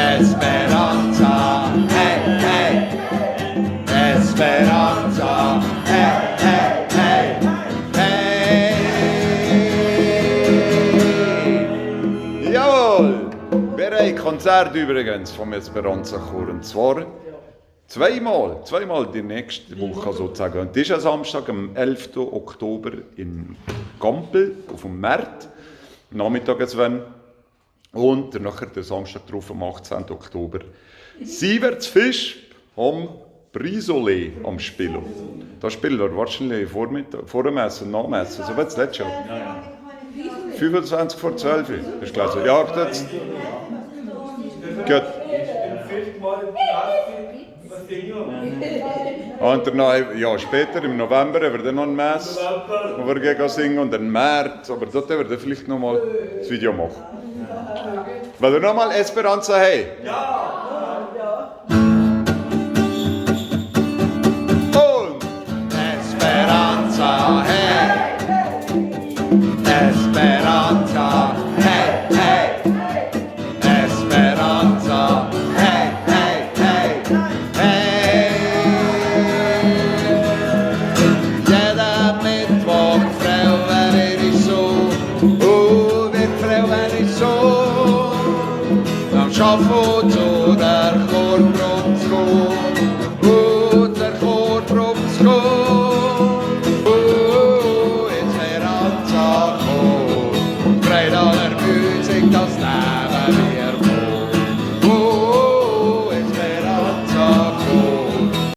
Esperanza, hey, hey. Esperanza, hey, hey, hey, hey. Jawohl! Wir haben ein Konzert übrigens vom Esperanza Chor. Und zwar zweimal die nächste Woche sozusagen. Und das ist am Samstag, am 11. Oktober in Gampel, auf dem Markt. Nachmittags wenn. Und nachher den Samstag drauf, am 18. Oktober. Sieverts Fisch am Brisole am Spielen. Da spielt er wahrscheinlich vor dem Essen, nach dem Essen. So wird es letztes Jahr. 25 vor 12 Uhr. Hast du gelesen? Ja, das. Gut. Und dann, ja, später, im November, haben wir dann noch ein Mess, wo wir gehen singen, und im März. Aber dort werden wir vielleicht noch mal das Video machen. Wollen wir noch mal Esperanza haben? Ja! Und Esperanza, hey! Esperanza!